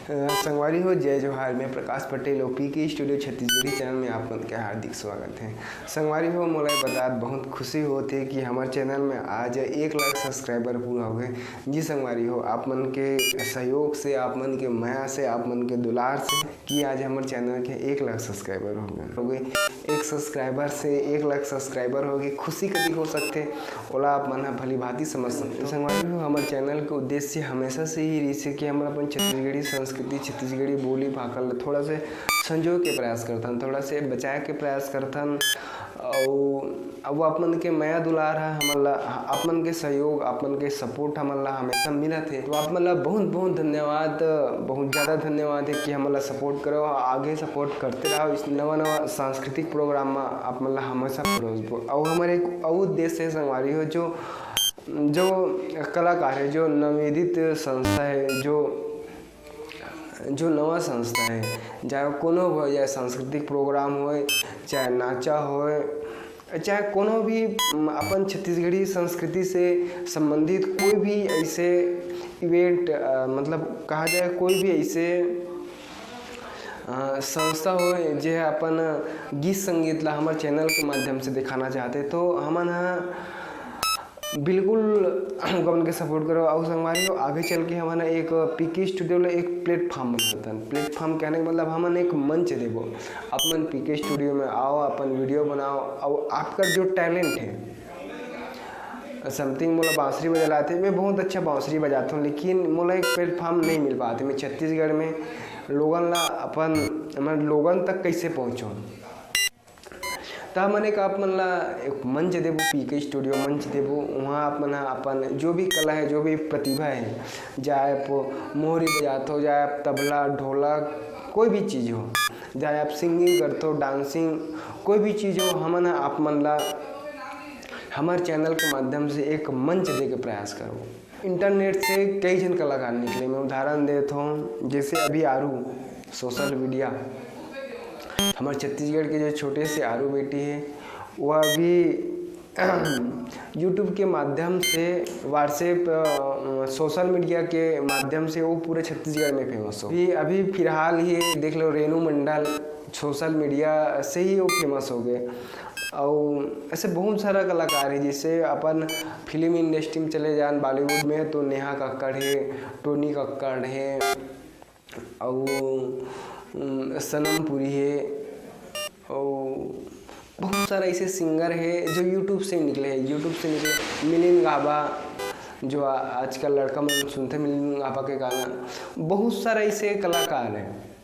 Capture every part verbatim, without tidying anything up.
अ, संगवारी हो, जय जोहार। मैं प्रकाश पटेल और पीके स्टूडियो छत्तीसगढ़ी चैनल में आप मन के हार्दिक स्वागत है। संगवारी हो, मोला ये बतात बहुत खुशी होत हे कि हमर चैनल में आज एक लाख सब्सक्राइबर पूरा हो गए। जी संगवारी हो, आप मन के सहयोग से, आप मन के मया से, आप मन के दुलार से कि आज हमर चैनल के एक लाख सब्सक्राइबर हो गए, हो गए। एक सब्सक्राइबर से एक लाख सब्सक्राइबर हो गए, खुशी कतिक हो सकथे, ओला आप मन ह भली भांति समझ सकते हो। संगवारी हो, हमर चैनल के उद्देश्य हमेशा से ही रहिस हे कि हमन अपन छत्तीसगढ़ी संस्कृति, छत्तीसगढ़ी बोली भाखा ल थोड़ा से संजोए के प्रयास करथन, थोड़ा से बचाए के प्रयास करथन। अउ, अउ आप मन के मया दुलार ह हमन ला, आप मन के सहयोग, आप मन के सपोर्ट हमन ला हमेशा मिलत हे। तो आप मन ला बहुत बहुत धन्यवाद, बहुत ज़्यादा धन्यवाद हे कि हमन ला सपोर्ट करो, आगे सपोर्ट करते रहो। इस नवा नवा सांस्कृतिक प्रोग्राम में आप मन ला हमेशा परोसबो। अउ हमर एक अउ उद्देश्य हे संगवारी हो, जो, जो कलाकार हे, जो नवोदित संस्था हे, जो, जो नवा संस्था हे, चाहे कोनो हो, चाहे सांस्कृतिक प्रोग्राम होय, चाहे नाचा होय, चाहे कोनो भी, म, अपन छत्तीसगढ़ी संस्कृति से संबंधित कोई भी ऐसे इवेंट, अ, मतलब कहा जाए, कोई भी ऐसे, अ, संस्था होय जे अपन गीत संगीत ला हमर चैनल के माध्यम से दिखाना चाहते, तो हमन ह बिल्कुल ओकर मन के सपोर्ट करो। अउ संगवारी हो, आगे चल के हमन एक पीके स्टूडियो ला एक प्लेटफॉर्म बनाथन। प्लेटफॉर्म कहने के मतलब हमन एक मंच देबो। अपन पीके स्टूडियो में आओ, अपन वीडियो बनाओ, अउ आपका जो टैलेंट है, समथिंग मोला बांसुरी बजाला आथे, मैं बहुत अच्छा बांसुरी बजाता हूँ, लेकिन मोला एक प्लेटफॉर्म नहीं मिल पाते। मैं छत्तीसगढ़ में लोगन ला अपन, मैं लोगन तक कैसे पहुँचाऊँ? त हमन एक आप मन ला एक मंच देबो, पीके स्टूडियो मंच देबो। वहाँ आप मन ह अपन जो भी कला है, जो भी प्रतिभा है, चाहे आप मोहरी बजात हो, चाहे आप तबला, ढोलक, कोई भी चीज़ हो, चाहे आप सिंगिंग करत हो, डांसिंग, कोई भी चीज़ हो, हमन ह आप मन ला हमर चैनल के माध्यम से एक मंच दे के प्रयास करबो। इंटरनेट से कई झन कलाकार निकले। मैं उदाहरण देत हूँ, जैसे अभी आरू, सोशल मीडिया, हमर छत्तीसगढ़ के जो छोटे से आरू बेटी है, वो अभी YouTube के माध्यम से, WhatsApp, अ, सोशल मीडिया के माध्यम से वो पूरे छत्तीसगढ़ में फेमस हो। अभी, अभी फिलहाल ही देख लो, रेनू मंडल सोशल मीडिया से ही वो फेमस हो गए। अउ ऐसे बहुत सारा कलाकार है, जैसे अपन फिल्म इंडस्ट्री में चले जान, बॉलीवुड में तो नेहा कक्कड़ है, टोनी कक्कड़ है, अउ, उम, सनम पुरी है, अउ बहुत सारा ऐसे सिंगर है जो YouTube से निकले हैं, YouTube से निकले। मिलिंद गाबा, जो आ-, आजकल लड़का मन सुनते मिलिंद गाबा के गाना, बहुत सारा ऐसे कलाकार हैं।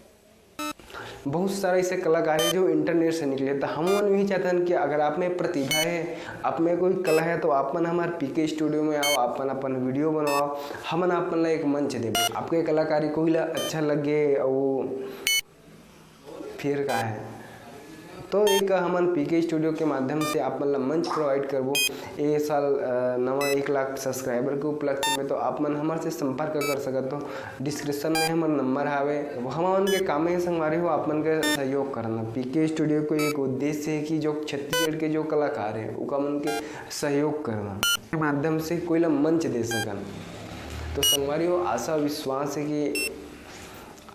बहुत सारा ऐसे कलाकार है जो इंटरनेट से निकले। तो हम मन यही चाहते हैं कि अगर आप में प्रतिभा है, आप में कोई कला है, तो आप मन हमारे पीके स्टूडियो में आओ, आप मन अपन वीडियो बनवाओ, हमन आप मन ला एक मंच देबो। आपके कलाकारी कोई ला अच्छा लगे, वो फिर का है, तो एक हमन पीके स्टूडियो के माध्यम से आप मन ला मंच प्रोवाइड करबो। ए साल, अ, नवा एक लाख सब्सक्राइबर के उपलक्ष्य में, तो आप मन हमर से संपर्क कर सकत हो। डिस्क्रिप्शन में हमर नंबर हावे। हमन के काम है संगवारी हो, आप मन के सहयोग करना। पीके स्टूडियो को एक उद्देश्य है कि जो छत्तीसगढ़ के जो कलाकार है, उका मन के सहयोग करना। के माध्यम से कोई ला मंच दे सकन। तो संगवारी हो, आशा विश्वास है कि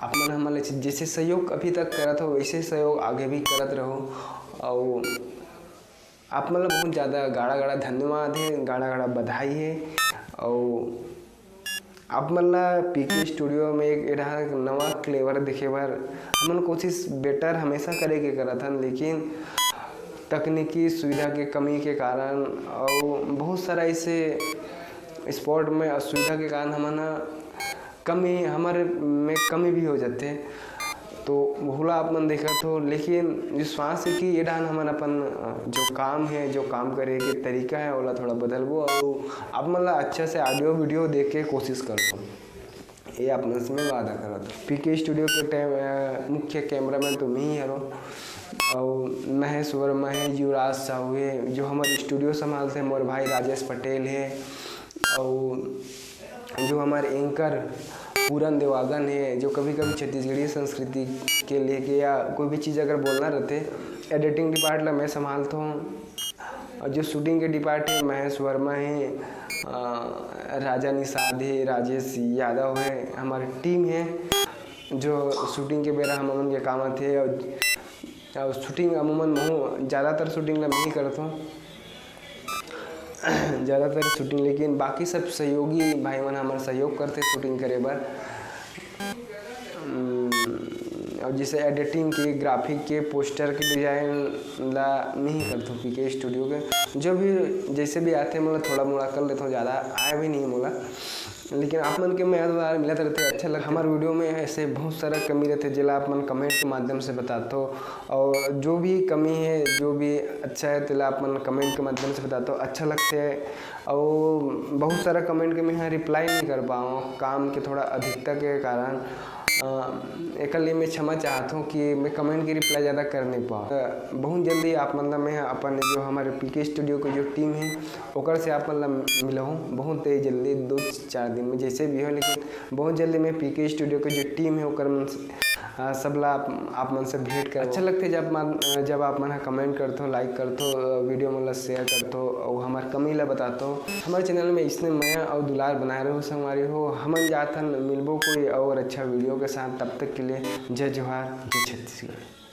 आप मन हमन ला जैसे सहयोग अभी तक करत हो, वैसे सहयोग आगे भी करत रहो। अउ आप मन ला बहुत ज़्यादा गाड़ा-गाड़ा धन्यवाद हे, गाड़ा-गाड़ा बधाई हे। अउ आप मन ला पीके स्टूडियो में एक एडहा नवा क्लेवर देखे बर हमन कोशिश बेटर हमेशा करे के करत हन, लेकिन तकनीकी सुविधा के कमी के कारण अउ बहुत सारा ऐसे स्पॉट में असुविधा के कारण हमन ह कमी, हमर में कमी भी हो जाथे। तो वहू ला आप मन देखत हो, लेकिन विश्वास है कि ये डाहन हमन अपन, अ, जो काम है, जो काम करे के तरीका है, ओला थोड़ा बदलबो अउ आप मन ला अच्छा से ऑडियो वीडियो दे के कोशिश करबो। ये आप मन से मैं वादा करत हूँ। पीके स्टूडियो के टाइम, अ, मुख्य कैमरामैन तो मैं ही हरो, अउ महेश वर्मा है, युवराज साहू है, जो हमर स्टूडियो संभालते हैं, मोर भाई राजेश पटेल है, अउ जो हमर एंकर पूरन देवागन हे, जो कभी-कभी छत्तीसगढ़ी संस्कृति के लेके या कोई भी चीज़ अगर बोलना रहथे, एडिटिंग डिपार्ट ला मैं संभालत हूँ। और जो शूटिंग के डिपार्ट हे, महेश वर्मा हे, अ, राजा निषाद हे, राजेश यादव हे, हमारी टीम हे। जो shooting के बेरा हमन के काम आथे। और, और shooting अमूमन महू ज़्यादातर shooting ला मैं ही करथों, ज़्यादातर shooting, लेकिन बाकी सब सहयोगी भाई मन हमर सहयोग करथे shooting करे बर। उम, और जैसे editing के, graphic के, poster के design ला मैं ही करथों पीके studio के। जो भी, जैसे भी आथे, मतलब, थोड़ा मोड़ा कर लेथों, ज़्यादा आए भी नहीं मोला, लेकिन आप मन के मया दुलार मिलत रहथे, अच्छा लगथे। हमर video में ऐसे बहुत सारा कमी रहथे, जेला आप मन comment के माध्यम से बताथो, और जो भी कमी है, जो भी अच्छा है, तेला आप मन comment के माध्यम से बताथो, अच्छा लगथे। और बहुत सारा comment के मैं ह reply नहीं कर पाऊँ, काम के थोड़ा अधिकता के कारण। अ, एकर लिए मैं क्षमा चाहत हूँ कि मैं comment के reply ज़्यादा कर नहीं पाऊँ। अ, बहुत जल्दी आप मन ला मैं अपन जो हमारे पीके studio के जो team है, ओकर से आप मन ला मिलहूँ बहुत ही जल्दी, दो चार दिन में जैसे भी हो, लेकिन बहुत जल्दी मैं पीके studio के जो team है, ओकर मन से, अ, सब ला आप, आप मन से भेंट कर। अच्छा लगथे जब मन, अ, जब आप मन ह comment करथो, like करथो, अ, video मन ला share करथो और हमार कमी ला बताथो। हमारे channel में इसने मया और दुलार बनाए रहो संगवारी हो। हमन जाथन, मिलबो कोई और अच्छा video के साथ। तब तक के लिए जय जोहार, जय छत्तीसगढ़।